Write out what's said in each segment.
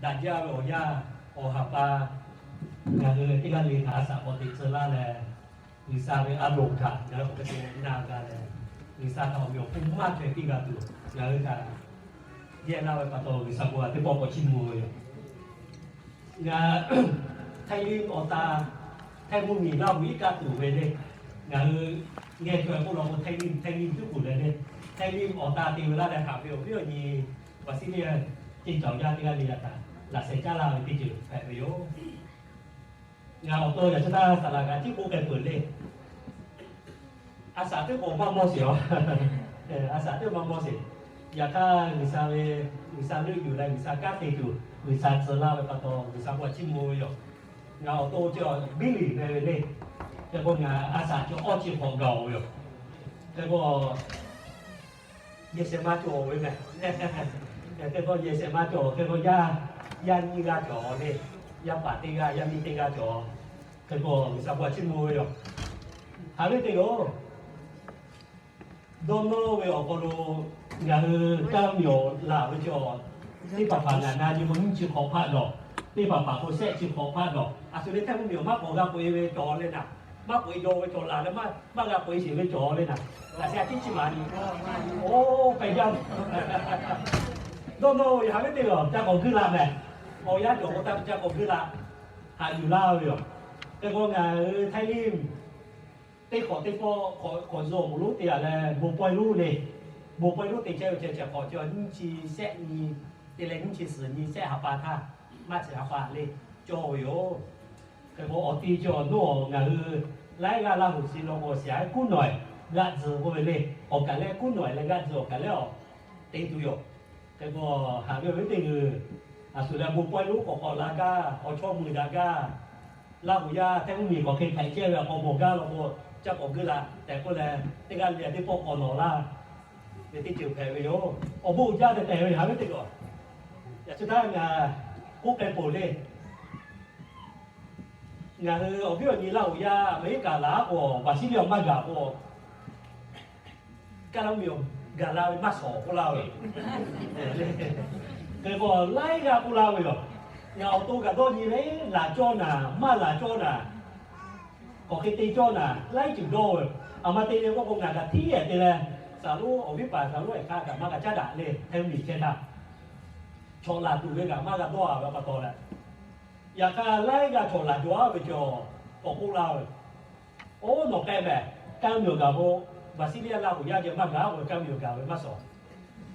Daꞈ jaˇ ve awˬ yanˇ, awˬ ha pa, ngaˬ hui teˇ g'aˇ le htaꞈ a shaꞈ k'awꞈ teꞈ tcuh laˇ leh, G'uiˬsha ve a loˍ htaꞈ ngaˬ hui k'awꞈ te na g'a leh, G'uiˬsha htaꞈ awˬ meꞈ awˬ hponˇ maˇ hpehꞈ piˇ g'a tuˬ, ngaˬ hui htaꞈ yehˇ laˇ ve pa taw, G'uiˬsha bon htaꞈ teˇ pawˆ k'awꞈ chiˇ mvuh ve yoˬ. Ngaˬ Htaiˇ liˇ awˬ ta, Htaiˇ mvuhˇ miˬ Laˇ huˍ iˉ kaˆ tuˬ ve le. Ngaˬ hui ngeh chaweh k'oˆ law k'o, Htaiˇ liˇ, Htaiˇ liˇ tuˉ kuˬ leh le, Htaiˇ liˇ awˬ ta te ve laˇ leh haꞈ ve awˬ viˉ awˬ nyi, Baˍsiˉliˇ ceˇ cawˬ yaˇ teˇ g'aˇ le yaꞈ htaꞈ laꞈ sheh caˉ laˇ ve teˇ ceuˬ hpehꞈ ve yoˬ. Ngaˬ awˬ to yaꞈ chi htaˇ saˍ laꞈ kaꞈ tiˉ k'oˆ k'ai peuˬ le. A shaꞈ teˇ k'awꞈ maˇ mawˇ sheˍ a. A shaꞈ teˇ maˇ mawˇ sheˍ. Yaꞈ hk'aˇ G'uiˬsha ve, G'uiˬsha leuˆ yuˬ leh G'uiˬsha kanˉ te tuˬ G'uiˬsha tcuh laˇ ve pa taw, G'uiˬsha bon htaꞈ chiˇ mvuh ve yoˬ. Ngaˬ awˬ to chi biˇ liꞈ meh ve le. Hk'e k'o ngaˬ a shaꞈ chi awˇ chi hk'awꞈ gaˬ-oˬ ve yoˬ. Hk'e k'o yehˬ shehˍ ma cawˬ ve meh. Hk'e k'o yehˬ shehˍ ma cawˬ, hk'e k'o yaˇ, yaˇ nyiˇ g'aˇ cawˬ le. Yaˇ paˍ teˇ g'aˇ, yaˇ miˇ teˇ g'aˇ cawˬ. Hk'e k'o G'uiˬsha bon htaꞈ chiˇ mvuh ve yoˬ. Haꞈ ve teˇ yoˬ. Dawˇ nawˇ ve awˬ hk'aw lo ngaˬ hui kanˉ miˬ awˬ laˬ ve cawˬ. Teˇ hpaˍ hpaˍ ngaˬ na nyi k'o nyiˇ chi hk'awꞈ hpaˆ dawˬ. Teˇ hpaˍ hpaˍ k'o shehˆ chi hk'awꞈ hpaˆ dawˬ. A shu le Htaiˇ mvuhˇ miˬ awˬ maˇ k'awꞈ g'a k'oꞈ e ve cawˬ le naˍ. Maˇ k'oꞈ e jaw ve cawˬ laˬ leh maˇ, maˇ g'a k'oꞈ e sheˍ ve cawˬ le naˍ. Laꞈ sheh a ciˉ ciˉ maˍ nyi. Oˇ, pehˬ jaˇ. Dawˇ nawˇ ve haꞈ ve teˇ yoˬ, ca k'awꞈ guiˇ la meh. Awˬ yanˇ cawˬ k'o taˇ ca k'awꞈ guiˇ la. Haꞈ yuˬ laˇ ve yoˬ. Hk'e k'o ngaˬ hui Htaiˇ liˇ teˇ hk'awꞈ teˇ pawˆ hk'awꞈ zuhꞈ awˬ moˍ lonˉ te yaꞈ leh bon pawehˇ lonˉ le. Bon pawehˇ lonˉ te chehˇ ve ceh ceh hk'awꞈ cawˬ nyiˇ chi shehˆ nyi, te leh nyiˇ chi suhˍ nyi shehˆ ha pa htaˇ, maˇ chi ha pa le cawˬ ve yoˬ. Hk'e k'o awˬ ti cawˬ nawˇ ngaˬ hui laiˉ g'aˇ Laˇ huˍ shiˍ law k'o shiˍ-a kuˉ nawˬ-e g'aˆ tzuhˬ k'oˆ ve le. Awˬ kaˬ leh kuˉ nawˬ-e leh g'aˆ tzuhˬ awˬ kaˬ leh awˬ te tuˬ yoˬ. Hk'e k'o haꞈ ve awˬ viˉ teˇ g'uiˬ, a shu leh bon pawehˇ lonˉ k'awꞈ k'awꞈ la gaˇ, awˬ chawˇ mui daꞈ gaˇ. Laˇ huˍ yaˇ Htaiˇ mvuhˇ miˬ k'awꞈ hk'e hpehꞈ chehˇ ve awˬ hk'aw mawˬ gaˇ law k'o, ca k'awꞈ guiˇ la tehꞈ k'oˆ leh, teˇ g'aˇ le teˇ pawˆ k'awꞈ nawˬ laˇ ve teˇ ceuˬ hpehꞈ ve yoˬ. Awˬ bon uiˍ jaˇ tehꞈ tehˬ ve haꞈ ve teˇ g'uiˬ, yaꞈ chi htaˇ ngaˬ k'oˆ k'ai peuˬ le. Ngaˬ hui awˬ viˉ awˬ nyi Laˇ huˍ yaˇ Aˍmeˍriˆkaꞈ laˬ k'o, Baˍsiˉliˇ awˬ maˇ gaˬ k'o, Kaˉlaˇ mvuhˇ miˬ awˬ gaˬ la ve maˇ shawˍ k'oˆ laˇ ve. Hk'e k'o laiˉ g'aˇ k'oˆ laˇ ve yoˬ. Ngaˬ awˬ to kaꞈ dawˇ nyi ve, laˬ cawˇ naˍ, maˇ laˬ cawˇ naˍ, k'awꞈ hk'e te cawˇ naˍ, laiˉ ceuˬ dawˇ ve. Aˬ ma te ve k'oˆ k'o ngaˬ kaꞈ htiˉ yehˬ te leh, saˍ lonˉ awˬ viˉ paˍ saˍ lonˉ ehˬ hk'aˇ kaꞈ maˇ g'a caˉ daꞈ le, Htaiˇ mvuhˇ miˬ chehˇ htaˇ. Chaw laˬ tuˬ ve kaꞈ maˇ g'a dawˇ-a ve pa taw leh, yaꞈ hk'aˇ laiˉ g'aˇ chaw laˬ jaw-a ve cawˬ k'awꞈ k'oˆ laˇ ve, oˇ nawˬ k'ai mehˍ, kanˉ miˬ awˬ gaˬ k'o, Baˍsiˉliˇ Laˇ huˍ yaˇ geh maˇ gaˬ k'o, kanˉ miˬ awˬ gaˬ ve maˇ shawˍ.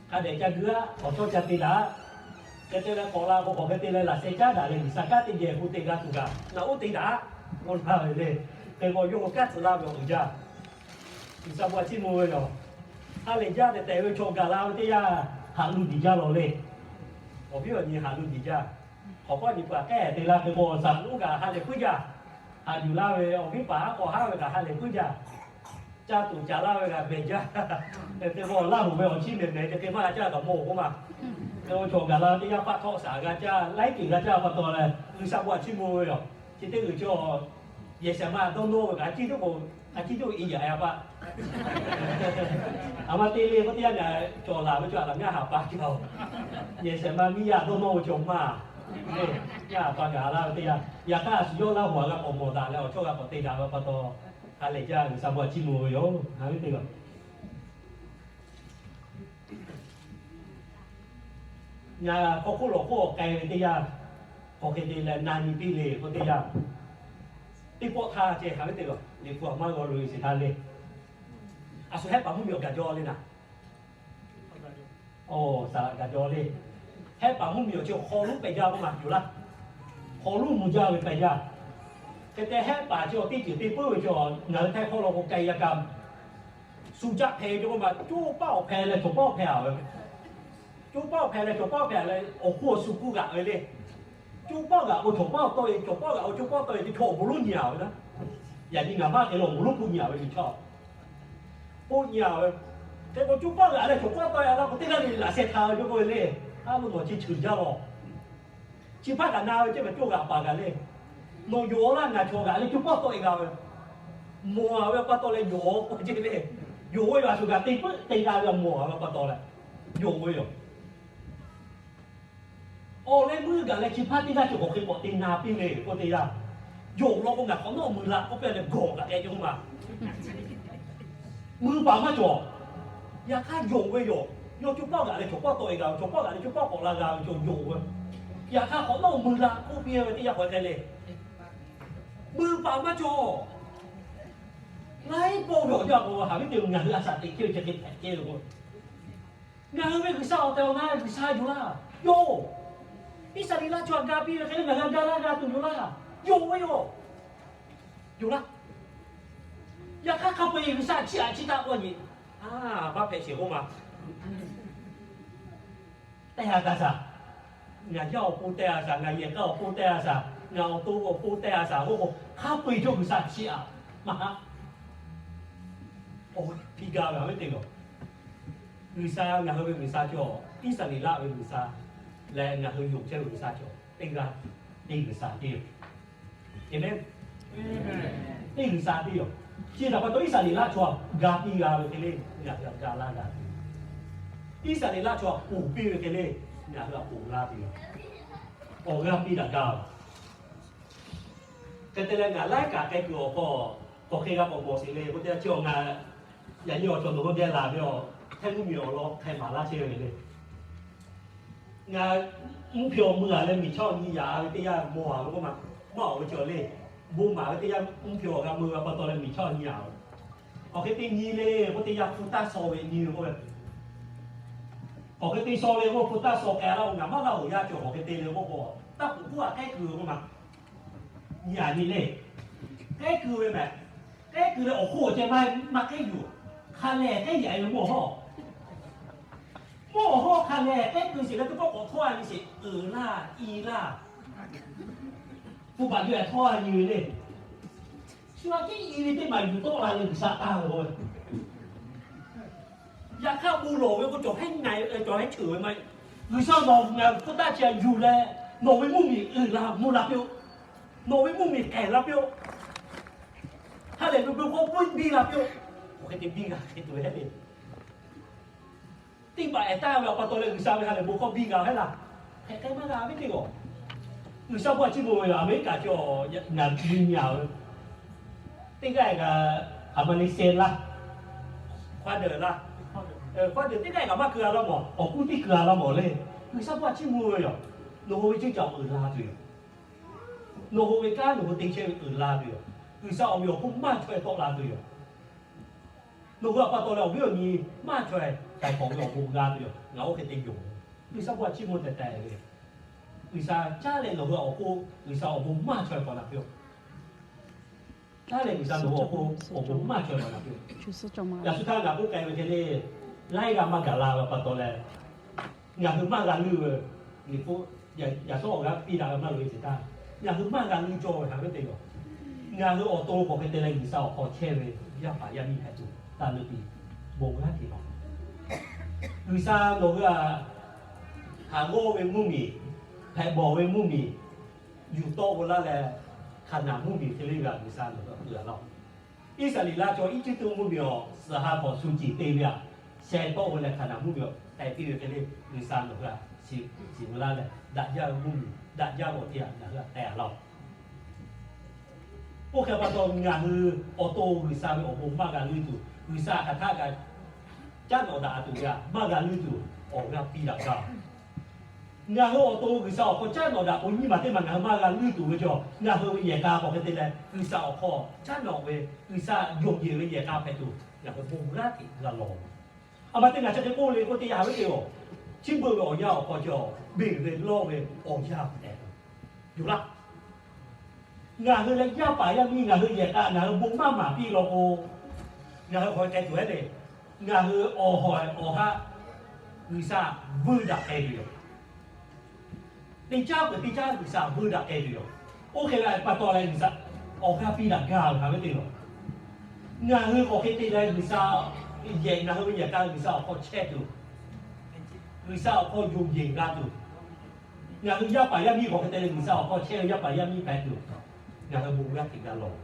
Hk'a dehꞈ ca guiˇ-a, awˬ chawˇ ca te daꞈ-a. Hk'e te leh k'awꞈ la k'o, k'awꞈ hk'e te leh laꞈ sheh caˉ daꞈ leh G'uiˬsha kanˉ teˇ geh k'o te g'a tuˬ kaꞈ, naꞈ uˉ te daꞈ-a k'oˆ laˇ ve le. Hk'e k'o yawˇ hui kanˉ tcuh laˇ ve awˬ uiˍ jaˇ. G'uiˬsha bon htaꞈ chiˇ mvuh ve yoˬ. Ha lehˬ jaˇ tehꞈ tehꞈ ve chaw gaˬ la ve teˇ yanˇ, haꞈ lu diˬ jaˇ lawˬ le. Awˬ viˉ awˬ nyi haꞈ lu diˬ jaˇ. Hk'awꞈ pawˆ nyi paˍ k'ehˉ te la hk'e k'o, saˍ lonˉ kaꞈ ha lehˬ puiˉ jaˇ. Haꞈ yuˬ laˇ ve awˬ viˉ paˍ haˉ k'awꞈ haˉ ve kaꞈ ha lehˬ puiˉ jaˇ. Caˇ tuˬ caˍ laˇ ve kaꞈ mehˬ jaˇ. Hk'e te k'o Laˇ huˍ ve awˬ chiˇ mehˬ mehˬ te hk'e maˇ g'a caˇ kaꞈ mawˬ k'oˆ ma. Hk'e k'o chaw gaˬ la teˇ yanˇ paˆ htawˆ shaˍ g'a caˇ, laiˉ ceuˬ g'a caˇ pa taw leh, G'uiˬsha bon htaꞈ chiˇ mvuh ve yoˬ. Chi teˇ g'uiˬ chaw yehˬ shehˍ ma dawˇ nawˇ ve kaꞈ a ciˉ tiˉ k'o, a ciˉ tiˉ k'o i yaꞈ-a paˆ. Aˬ ma te le k'o teˇ yanˇ ngaˬ cawˬ laˬ ve chaw a laˬ ngaˇ haˍ pa ca-oˬ. Yehˬ shehˍ ma miˇ yaˇ dawˇ nawˇ ve chaw maˇ le, ngaˇ haˍ pa gaˬ laˇ ve teˇ yanˇ, yaꞈ hk'aˇ a shu yawˇ Laˇ huˍ a g'a k'awꞈ mawˬ daꞈ leh awˬ chawˇ g'a k'awꞈ te daꞈ ve pa taw, ha lehˬ jaˇ G'uiˬsha bon htaꞈ chiˇ mvuh ve yoˬ. Ngaˬ hui teˇ g'aˇ Ngaˬ hk'aw hk'oˆ lawˬ hk'oˆ k'ai ve teˇ yanˇ, hk'aw hk'e te leh na nyi piˇ le k'oˆ teˇ yanˇ, teˇ pawˆ htaˇ ceh haꞈ ve teˇ g'aˇ Liꞈ hpu awˬ maˇ g'aw loꞈ-e sheˍ htaˇ le. A shu Hehˉ paˍ mvuhˇ miˬ awˬ gaˬ jaw le naˍ. Oˇ, saˍ laꞈ gaˬ jaw le. Hehˉ paˍ mvuhˇ miˬ awˬ chi hk'aw lonˉ pehˬ jaˇ k'oˆ ma yoˬ laˇ. Hk'aw lonˉ mvuh jaˇ ve pehˬ jaˇ. Hk'e te Hehˉ paˍ chi awˬ teˇ ceuˬ te puiˉ ve chaw ngaˬ hui Htaiˇ hk'awˇ law k'o k'ai g'a kaꞈ, shu caˆ hpeh ve k'oˆ ma, coˇ paˆ awˬ hpeh leh cawˬ paˆ awˬ hpeh-a ve. Coˇ paˆ awˬ hpeh leh cawˬ paˆ awˬ hpeh leh awˬ hk'oˆ awˬ shu kuˇ g'aꞈ ve le. Coˇ paˆ g'aꞈ k'o cawˬ paˆ awˬ tawˆ-e, cawˬ paˆ g'aꞈ k'o coˇ paˆ tawˆ-e, chaw awˬ bon lonˉ nyi-a ve naˉ. Yaꞈ nyi ngaˬ maˇ hk'e lo awˬ bon lonˉ k'oˆ nyi-a ve yoˬ chaw. K'oˆ nyi-a ve. Hk'e k'o coˇ paˆ g'aꞈ leh cawˬ paˆ tawˆ-e la k'o teˇ g'aˇ le laꞈ sheh hta ve coˇ k'oˆ ve le. A lo nawˬ chi ceuˬ jaˇ lawˬ. Chi hpaˇ kaꞈ na ve ceh mehˍ coˇ g'aꞈ paˍ kaꞈ le. Nawˬ yonˍ-a laˇ ngaˬ cawˬ g'aꞈ leh coˇ paˆ tawˆ-e g'a ve. Mawˬ-a ve pa taw leh yonˍ-a k'oˆ ceh le. Yonˍ ve yoˬ, a shu kaꞈ te puiˉ te g'a ve mawˬ-a ve pa taw leh yonˍ ve yoˬ. Awˬ leh mui gaˬ leh chi hpaˇ teˇ g'aˇ cawˬ k'awꞈ hk'e k'awꞈ te na piˇ le k'oˆ teˇ yanˇ, yonˍ law k'o ngaˬ hk'awꞈ nawˉ mui la k'oˆ piˇ leh gawˬ kaꞈ k'ai cawˬ ma. Mui paˍ maˇ cawˬ. Yaꞈ hk'aˇ yonˍ ve yoˬ. Yawˇ co pawˆ g'aꞈ leh cawˬ pawˆ tawˆ e g'a ve, cawˬ pawˆ g'aꞈ leh co pawˆ k'awꞈ la g'a ve cawˬ yonˍ ve. Yaꞈ hk'aˇ hk'awꞈ nawˉ mui la k'oˆ piˇ ve teˇ yanˇ k'awꞈ k'ai le. Mui paˍ maˇ cawˬ. Laiˉ pawˆ ve awˬ yanˇ k'o haˍ viˉ te ngaˬ hui a shaꞈ teꞈ chehˇ ve chi hk'e hpehꞈ chehˇ ve k'o, ngaˬ hui ve G'uiˬsha awˬ tehˬ awˬ na G'uiˬsha yoˬ laˇ. Yoˬ. Iˉsaˍreˍlaˆ chaw htaꞈ ga piˇ ve hk'e le ngaˬ hui a ga laˇ g'a tuˬ yoˬ laˇ. Yoˬ ve yoˬ. Yoˬ laˇ. Yaꞈ hk'aˇ hk'a peu-eˬ G'uiˬsha chiˇ aꞈ chiˇ taˆ k'oˆ nyi. A, maˇ hpehꞈ sheˍ k'oˆ ma. Tehˆ a taˍ shaˍ. Ngaˬ yaˇ awˬ pon tehˆ a shaˍ, ngaˬ yehˬ k'aˇ awˬ pon tehˆ a shaˍ, ngaˬ awˬ to awˬ pon tehˆ a shaˍ k'oˆ k'o, hk'a peu-eˬ cawˇ G'uiˬsha chiˇ aꞈ maˇ haˆ. Awˬ hk'e ga ve a ve teˇ g'aˇ. G'uiˬsha ngaˬ hui ve G'uiˬsha cawˬ, Iˉsaˍreˍlaˆ ve G'uiˬsha leh ngaˬ hui yonˍ chehˇ ve G'uiˬsha cawˬ teˇ g'aˇ, teˇ G'uiˬsha teˇ yoˬ. Eˇ mehˉ. Teˇ G'uiˬsha teˇ yoˬ. Chi htaꞈ pa taw Iˉsaˍreˍlaˆ chaw ga piˇ g'a ve hk'e le, ngaˬ hui a ga laˇ g'a tuˬ yoˬ. Iˉsaˍreˍlaˆ chaw ponˬ piˇ ve hk'e le, ngaˬ hui a ponˬ laˇ tuˬ yoˬ. Awˬ g'aˇ piˇ daꞈ gaˇ. Hk'e te leh ngaˬ laiˉ kaꞈ k'ai kuiˬ awˬ hk'aw, k'awꞈ hk'e g'a k'awꞈ mawˬ sheˍ le k'oˆ teˇ yanˇ, chi awˬ ngaˬ yaꞈ nyi awˬ cawˬ nawˬ hui geh laˬ ve awˬ hk'e mvuhˇmiˬ awˬ lawn hk'e maˍ laˇ chehˇ ve le. Ngaˬ mvuhˇ hpehꞈ awˬ mui a leh miˬ chaˇ awˬ nyi yaꞈ ve teˇ yanˇ mawˬ a ve k'oˆ ma, maˇ awˬ ve cawˬ le. Bon maˍ ve teˇ yanˇ mvuhˇ hpehꞈ awˬ g'a mui ve pa taw leh miˬ chaˇ awˬ nyi yaꞈ ve. Awˬ hk'e te nyi le k'oˆ teˇ yanˇ hpu taˇ shaw ve nyi ve k'oˆ ve. Awˬ hk'e te shaw ve k'o hpu taˇ shaw k'ai laˇ-oˬ, ngaˬ maˇ g'a awˬ yanˇ cawˬ awˬ hk'e te le k'oˆ k'o, taˇ k'oˍ k'oˆ a k'ehˉ kuiˬ ve k'oˆ ma. Nyi a nyi le. K'ehˉ kuiˬ ve mehˬ. K'ehˉ kuiˬ leh awˬ hk'oˆ awˬ ceh maˇ k'ehˉ yuˬ. Hk'a lehˬ k'ehˉ yaꞈ ve mawˇ hawˇ. Mawˇ hawˇ hk'a lehˬ k'ehˉ kuiˬ sheˍ leh teˇ pawˆ k'awꞈ htawˇ a nyi sheˍ uiˍ laˇ i laˇ. Hpu baˬ yuˬ a htawˇ a nyi ve le. Shu a kehˉ i ve teˇ maˬ yuˬ tawˆ la leh G'uiˬsha taˇ ve. Yaꞈ hk'aˇ bon lawˬ ve k'o cawˬ hehnˇ na, cawˬ hehnˇ cheuˬ ve maˇ heˆ. G'uiˬsha nawˬ ngaˬ hpu taˇ chi a yuˬ leh, nawˬ ve mvuhˇmiˬ uiˍ la mvuh la piˇ-oˆ. Nawˬ ve mvuhˇmiˬ k'ehˬ la piˇ-oˆ. Ha lehˬ ve bon hkawˇ biˇ la piˇ-oˆ. Awˬ hk'e te biˇ g'a hk'e tuˬ ve heˉ le. Teˇ hpaˍ ehˬ taˇ ve awˬ pa taw leh G'uiˬsha ve ha lehˬ bon hkawˇ biˇ g'a heˉ laˇ. Hk'e k'ai maˇ g'a ve teˇ g'aˇ. G'uiˬsha bon a ciˉ bon ve Aˍmeˍriˆkaꞈ cawˬ ngaˬ nyi nyi a ve. Teˇ g'aˇ kaꞈ, a ma le sheh laˇ, hk'aw dehꞈ laˇ, hk'aw dehꞈ teˇ g'aˇ kaꞈ maˇ keu a laˇ mawˬ, awˬ kuˉ tiˉ keu a laˇ mawˬ le. G'uiˬsha bon a ciˉ bon ve yoˬ. Nawˬ hui ve ceuˇ caˬ uiˍ la tuˬ yoˬ. Nawˬ hui ve kanˉ nawˬ hui te chehˇ ve uiˍ la tuˬ yoˬ. G'uiˬsha awˬ ve awˬ hk'oˆ maˇ chaweh tawˆ la tuˬ yoˬ. Nawˬ hui a pa taw leh awˬ viˉ awˬ nyi maˇ chaweh k'ai k'awꞈ ve awˬ bon g'a tuˬ yoˬ. Ngaˬ oˇ hk'e te yoˬ. G'uiˬsha bon a ciˉ bon tehꞈ tehꞈ ve, G'uiˬsha caˉ leh nawˬ hui awˬ hk'oˆ G'uiˬsha awˬ bon maˇ chaweh k'awꞈ la piˇ-oˆ. Caˉ leh G'uiˬsha nawˬ hui awˬ hk'oˆ awˬ bon maˇ chaweh k'awꞈ la piˇ-oˆ. Yaꞈ shu htaˇ ngaˬ k'oˆ k'ai ve hk'e le, laiˉ g'aˇ maˇ gaˬ la ve pa taw leh, ngaˬ hui maˇ g'a leuˆ ve, Liꞈ hpu, yaꞈ shawˉ awˬ g'aˇ piˇ daꞈ ve maˇ loꞈ e ce htaˇ, ngaˬ hui maˇ g'a leuˆ cawˇ ve hk'aˬ ve teˇ g'aˇ. Ngaˬ hui awˬ to k'awꞈ hk'e te leh G'uiˬsha awˬ hk'aw chehˇ ve yaˇ paˍ yaˇ miˇ hpehꞈ tuˬ taˇ leuˆ piˇ. Bon g'aˇ hteꞈ lawˬ. G'uiˬsha nawˬ hui a htaꞈ g'awˇ ve mvuhˇmiˬ, hpehꞈ bawˬ ve mvuhˇmiˬ, yuˬ tawˆ ve laˇ leh, Hkaˍnanˍ mvuhˇmiˬ hk'e le g'a G'uiˬsha nawˬ hui a peuˬ a laˇ. Iˉsaˍreˍlaˆ chaw Eˇjiˇtuꞈ mvuhˇmiˬ awˬ suhˍ ha hk'awꞈ shu ciˍ te ve aꞈ, sheh tawˆ ve leh Hkaˍnanˍ mvuhˇmiˬ awˬ k'ai piˇ ve hk'e le, G'uiˬsha nawˬ hui a shiˍ ciˍ ve laˇ leh, daꞈ jaˇ ve mvuhˇmiˬ, daꞈ jaˇ ve awˬ te aꞈ ngaˬ hui a teh a laˇ. Oˇ hk'e pa taw ngaˬ hui awˬ to G'uiˬsha ve awˬ bon maˇ g'a leuˆ tuˬ, G'uiˬsha hk'aˬ htaˇ kaꞈ caˉ nawꞈ daꞈ tuˬ ve aꞈ maˇ g'a leuˆ tuˬ, awˬ g'aˇ piˇ daꞈ gaˇ. Ngaˬ hui awˬ to G'uiˬsha awˬ hk'aw caˉ nawꞈ daꞈ k'o nyiˇ maˬ teˇ maˬ ngaˬ hui maˇ g'a leuˆ tuˬ ve cawˬ, ngaˬ hui ve yehˬ k'a k'awꞈ hk'e te leh G'uiˬsha awˬ hk'aw caˉ nawꞈ ve, G'uiˬsha yonˍ yeˬ ve yehˬ k'a hpehꞈ tuˬ ngaˬ hui bon g'aˇ hteꞈ g'a lawˬ. A ma te ngaˬ chi hk'e k'oˆ le k'oˆ teˇ yanˇ ve te-oˬ, chi beuꞈ ve awˬ yanˇ awˬ hk'aw cawˬ, beˬ ve lawˇ ve awˬ yanˇ hpehꞈ yoˬ laˇ. Ngaˬ hui leh yaˇ paˍ yaˇ miˇ ngaˬ hui yehˬ k'a ngaˬ hui bon maˇ maˍ piˇ law k'o, ngaˬ hui hk'aw k'ai tuˬ heˉ le. Ngaˬ hui awˬ hawˍ awˬ haˆ G'uiˬsha vuiˇ daꞈ k'ai tuˬ yoˬ. Teˇ caˉ peuˬ teˇ caˉ G'uiˬsha vuiˇ daꞈ k'ai tuˬ yoˬ. Oˇ hk'e ve pa taw leh G'uiˬsha awˬ g'aˇ piˇ daꞈ gaˇ ve hk'aˬ ve te yoˬ. Ngaˬ hui k'awꞈ hk'e te leh G'uiˬsha yehˬ, ngaˬ hui ve yehˬ k'a G'uiˬsha awˬ hk'aw chehˇ tuˬ, G'uiˬsha awˬ hk'aw yonˍ yeˬ g'a tuˬ, ngaˬ hui yaˇ paˍ yaˇ miˇ k'awꞈ hk'e te leh G'uiˬsha awˬ hk'aw chehˇ ve yaˇ paˍ yaˇ miˇ hpehꞈ tuˬ, ngaˬ hui bon g'aˇ hteꞈ g'a lawˬ.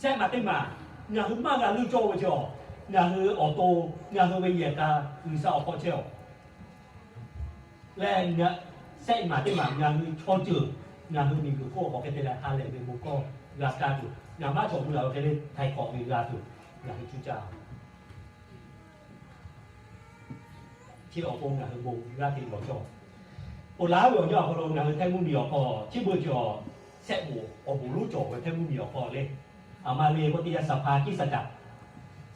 Shehˆ maˬ teˇ maˬ ngaˬ hui maˇ g'a leuˆ cawˇ ve cawˬ, ngaˬ hui awˬ to, ngaˬ hui ve yehˬ k'a G'uiˬsha awˬ hk'aw chehˇ-oˬ. Leh ngaˬ Sehˆ maˬ teˇ maˬ ngaˬ hui chaw ceuˬ, ngaˬ hui miˬguiˬ hk'oˆ k'awꞈ hk'e te leh ha lehˬ ve bon hkawˇ g'a kaˇ tuˬ, ngaˬ maˇ cawˬ mui a ve hk'e le htaiˍ hk'awꞈ ve g'a tuˬ, ngaˬ hui cuˇ caˇ chi awˬ pon ngaˬ hui bon g'aˇ hteꞈ lawˬ cawˬ. Ponˬ laˬ ve awˬ yanˇ awˬ hk'aw lo ngaˬ hui Htaiˇ mvuhˇmiˬ awˬ hk'aw chi beuꞈ cawˬ, sehˆ moˍ awˬ moˍ lonˉ cawˬ ve Htaiˇ mvuhˇmiˬ awˬ hk'aw le. Aˬ ma le k'oˆ teˇ yanˇ สภาคริสตจักร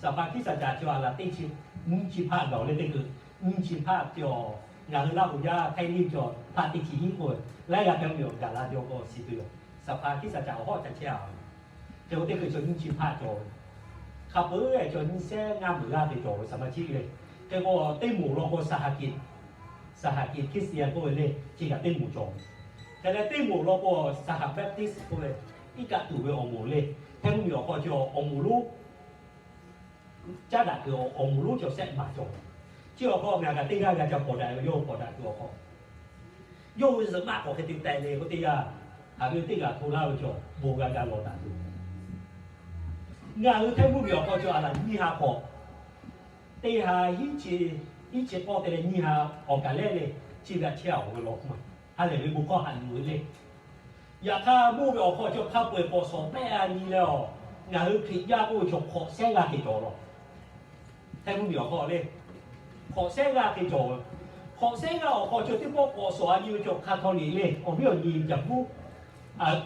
สภาคริสตจักร chi a laˬ teˇ chi nyiˇ chi hpaˆ gaˬ le teˇ hkui, nyiˇ chi hpaˆ cawˬ. Ngaˬ hui Laˇ huˍ yaˇ Htaiˇ liˇ cawˬ hpaˆ teˇ chi hiˉ k'oˆ ve, laiˉ g'aˇ hk'e mvuhˇmiˬ awˬ gaˬ la jaw k'o shiˍ tuˬ yoˬ. สภาคริสตจักร awˬ hawˉ ca chehˇ a ve. Hk'e k'o teˇ hkui chaw nyiˇ chi hpaˆ cawˬ ve, hk'a peuˬ cawˬ nyiˇ sehˉ ngaˇ meuꞈ g'aˇ hteꞈ cawˬ ve สมาชิก le. Hk'e k'o teˇ moˍ law k'o สหกิจ สหกิจคริสเตียน k'oˆ ve le, chi kaꞈ teˇ moˍ cawˬ. Hk'e leh teˇ moˍ law k'o สห Baptist k'oˆ ve, iˉ kaˆ tuˬ ve awˬ moˍ le. Htaiˇ mvuhˇmiˬ awˬ hk'aw cawˬ awˬ moˍ lonˉ caˉ daꞈ kuiˬ awˬ moˍ lonˉ cawˬ sehˆ maˬ cawˬ. Chi awˬ hk'aw ngaˬ kaꞈ teˇ g'aˇ g'a ca hpawˍ daꞈ ve, yawˇ hui hpawˍ daꞈ kuiˬ awˬ hk'aw yawˇ hui zuhꞈ maˆ k'awꞈ hk'e te teh le k'o teˇ yanˇ, haꞈ ve teˇ g'aˇ hto laˇ ve cawˬ bon g'a ga lawˬ daꞈ tuˬ. Ngaˬ hui Htaiˇ mvuhˇmiˬ awˬ hk'aw cawˬ a laˬ nyiˇ ha hk'awꞈ, teˇ ha hiˉ chi, hiˉ chi k'awˇ te leh nyiˇ ha awˬ kaˬ lehˉ le, chi g'a chehˇ a ve law ma. Ha lehˬ ve bon hkawˇ haꞈ yuˬ ve le. Yaꞈ hk'aˇ mvuhˇ ve awˬ hk'aw cawˬ hk'a peu-eˬ k'awꞈ shawˍ pehˆ a nyi leh a, ngaˬ hui Hkriꞈ yaˇ k'oˆ ve cawˬ hk'awꞈ sehˉ g'aˇ hteꞈ cawˬ lawˬ. Htaiˇ mvuhˇmiˬ awˬ hk'aw le, hk'awꞈ sehˉ g'aˇ hteꞈ cawˬ. Hk'awꞈ sehˉ g'aˇ awˬ hk'aw cawˬ teˇ pawˆ k'awꞈ shawˍ a nyi ve cawˬ hk'a htaw liꞈ le, awˬ viˉ awˬ nyi Jaˍ hpuˉ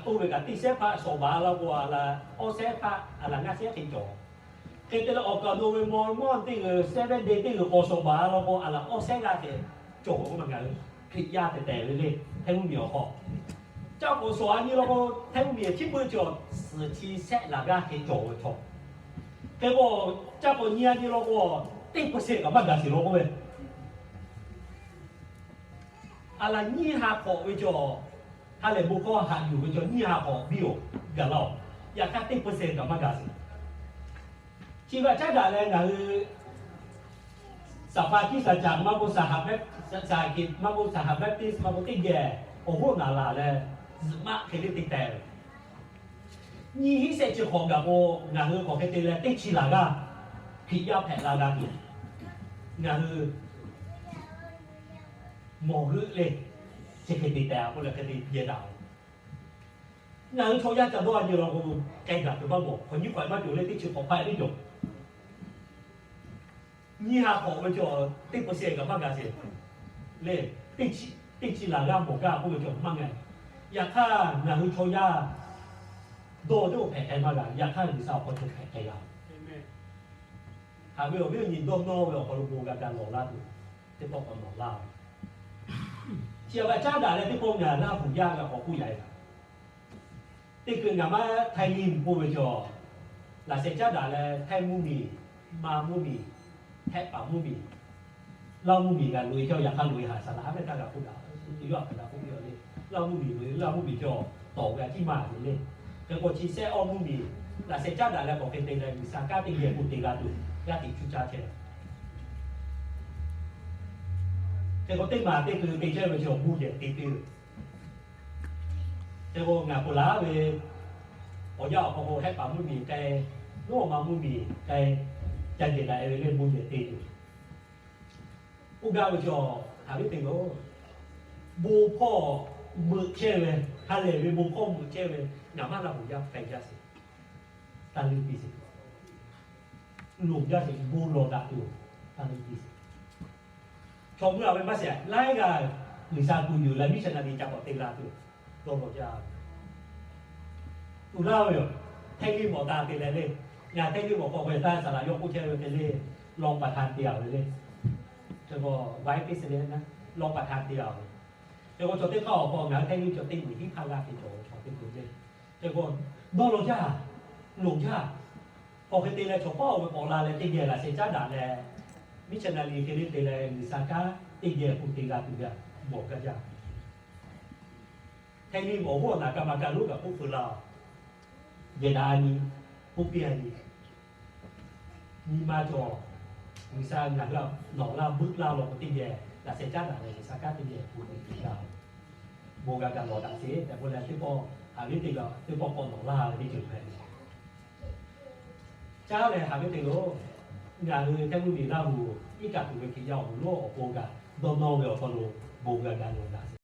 oˇ ve kaꞈ teˇ sehˉ hpaˆ shawˍ baˬ la k'o a laˬ, awˇ sehˉ hpaˆ a laˬ ngaˇ sehˉ hteꞈ cawˬ. Hk'e te leh awˬ kaˍ lo ve Mawˇ mawˇ teˇ g'uiˬ, Seventh Day teˇ g'uiˬ k'awꞈ shawˍ baˬ la k'o a laˬ awˇ sehˉ g'aˇ hteꞈ cawˬ k'o ma ngaˬ hui Hkriꞈ yaˇ tehꞈ tehˬ ve le. Htaiˇ mvuhˇmiˬ awˬ hk'aw caˇ k'awꞈ shawˍ a nyi law k'o, Htaiˇ mvuhˇmiˬ chi beuꞈ cawˬ suhˍ chi sehˆ laˬ g'aˇ hteꞈ cawˬ ve chaw. Hk'e k'o caˇ k'awꞈ nyi a nyi law k'o, teˇ เปอร์เซ็นต์ kaꞈ maˇ gaˬ sheˍ law k'oˆ ve. A laˬ nyiˇ ha hk'awꞈ ve cawˬ, ha lehˬ bon hkawˇ haꞈ yuˬ ve cawˬ nyiˇ ha hk'awꞈ biˇ oˬ gaˬ laˇ oˬ. Yaꞈ hk'aˇ teˇ เปอร์เซ็นต์ kaꞈ maˇ gaˬ sheˍ. Chi g'a caˉ daꞈ leh ngaˬ hui สภาคริสตจักร maˇ k'oˆ สห Baptist, สหกิจ maˇ k'oˆ สห Baptist maˇ k'oˆ teˇ geh awˬ hoˉ naˍ laˬ leh zuhꞈ maˆ hk'e le te teh ve. Nyiˇ hiˉ sehˆ chi hk'awꞈ gaˬ k'o, ngaˬ hui k'awꞈ hk'e te leh teˇ chi laˬ g'aˇ Hkriꞈ yaˇ hpehꞈ la g'a tuˬ, ngaˬ hui mawˬ g'euˆ le, chi hk'e te teh a k'oˆ leh hk'e te yehˬ daꞈ. Ngaˬ hui chaw yaˇ ca dawˇ a nyi law k'o, k'ai gaˬ tuˬ maˇ mawˬ. Hk'awꞈ nyiˇ hk'awꞈ maˇ cawˬ le, teˇ chi hk'awꞈ hpaˆ teˇ cawˬ. Nyiˇ ha hk'awꞈ ve cawˬ teˇ เปอร์เซ็นต์ kaꞈ maˇ gaˬ sheˍ le. Teˇ chi laˬ g'aˇ mawˬ gaˇ k'oˆ ve cawˬ maˇ g'a. Yaꞈ hk'aˇ ngaˬ hui chaw yaˇ dawˇ teˇ oˇ hpehꞈ k'ai maˇ g'a. Yaꞈ hk'aˇ G'uiˬsha awˬ hk'aw cawˬ hpehꞈ k'ai g'a. Haꞈ ve awˬ viˉ awˬ nyi dawˇ nawˇ ve awˬ hk'aw lo bon g'a ga lawˬ laˇ tuˬ, teˇ pawˆ k'awꞈ nawˬ laˇ. Chi a va caˉ daꞈ leh teˇ pawˆ ngaˬ Laˇ huˍ yaˇ g'a k'awꞈ k'oˆ yaꞈ e. Teˇ hkui ngaˬ maˇ Htaiˇ liˇ mvuhˇ k'oˆ ve cawˬ, laꞈ sheh caˉ daꞈ leh Htaiˇ mvuhˇmiˬ, Manˇ mvuhˇmiˬ, Htehˆ paˍ mvuhˇmiˬ, Laˇ mvuhˇmiˬ g'a loꞈ e cawˬ. Yaꞈ hk'aˇ loꞈ e haꞈ saˍ laꞈ ha mehˆ htaˇ g'a k'oˆ daꞈ, yawˇ a hkaˬ g'a k'oˆ ve le. Laˇ mvuhˇmiˬ loꞈ e, Laˇ mvuhˇmiˬ cawˬ tawˍ g'a ciˉ maˇ ve le. Hk'e k'o chi sehˆ awˇ mvuhˇmiˬ laꞈ sheh caˉ daꞈ leh k'awꞈ hk'e te leh G'uiˬsha kanˉ teˇ geh k'oˆ te g'a tuˬ g'aˇ hteꞈ cuˇ caˇ chehˇ. Hk'e k'o teˇ maˬ teˇ hkui te chehˇ ve cawˬ bon yehˬ te tuˬ. Hk'e k'o ngaˬ k'o laˬ ve awˬ yanˇ awˬ hk'aw k'o Htehˆ paˍ mvuhˇmiˬ k'ai, Laˇ huˍ Manˇ mvuhˇmiˬ k'ai, ca jehˬ daꞈ e ve le bon yehˬ te tuˬ. Oˇ gaˇ ve cawˬ haꞈ viˉ teˇ g'aˇ, bon hkawˇ meuꞈ chehˇ ve, ha lehˬ ve bon hkawˇ meuꞈ chehˇ ve, ngaˬ maˇ Laˇ huˍ yaˇ k'ai jaˇ sheˍ. Taˇ leˇ piˇ sheˍ. Loˍ jaˇ sheˍ, bon lawˬ daꞈ tuˬ taˇ leˇ piˇ sheˍ. Chaw mui a ve maˇ sheˍ, laiˉ g'aˇ G'uiˬsha kuˬ yuˬ leh missionary ca k'awꞈ te la tuˬ dawˇ lawˬ jaˇ. Tuˬ laˇ ve yoˬ. Htaiˇ liˇ mawˬ taˍ te leh le. Ngaˬ Htaiˇ liˇ mawˬ k'awꞈ k'o taˇ saˍ laꞈ yawˇ k'oˆ chehˇ ve hk'e le, รองประธาน te a ve le. Hk'e k'o vice president, รองประธาน te a ve. Hk'e k'o chaw teˇ hk'aˇ awˬ hk'aw ngaˬ hui Htaiˇ liˇ cawˬ teˇ muiˬ hiˉ hk'aˇ g'aˇ hteꞈ cawˬ ve chaw teˇ hkui le. Hk'e k'o dawˇ lawˬ jaˇ, loˍ jaˇ. K'awꞈ hk'e te leh chaw paˉ oˇ ve k'awꞈ la leh teˇ geh laꞈ sheh caˉ daꞈ leh, missionary hk'e le te leh G'uiˬsha kanˉ teˇ geh k'oˆ te g'a tuˬ ve a, bawˬ gaˇ jaˇ. Htaiˇ liˇ awˬ hoˉ awˬ naˍ ka ma ka lonˉ kaꞈ k'oˆ feu la, yehˬ daꞈ a nyi, k'oˆ piˇ a nyi. Nyi ma cawˬ, G'uiˬsha ngaˬ hui nawˬ laˇ beuˆ laˇ law k'o teˇ geh laꞈ sheh caˉ daꞈ leh G'uiˬsha kanˉ teˇ geh k'oˆ te g'a. Bon g'a gaˬ lawˬ daꞈ sheˍ tehꞈ k'oˆ leh teˇ pawˆ haꞈ viˉ teˇ g'aˇ teˇ pawˆ k'awꞈ nawˬ laˇ ve teˇ ceuˬ hpehꞈ ve. Caˉ leh haꞈ viˉ teˇ g'aˇ, ngaˬ hui Htaiˇ mvuhˇmiˬ Laˇ huˍ iˉ kaꞈ tuˬ ve Hkriꞈ yaˇ awˬ moˍ lonˉ awˬ pon kaꞈ dawˇ nawˇ ve awˬ hk'aw lo bon g'a gaˬ lawˬ daꞈ sheˍ.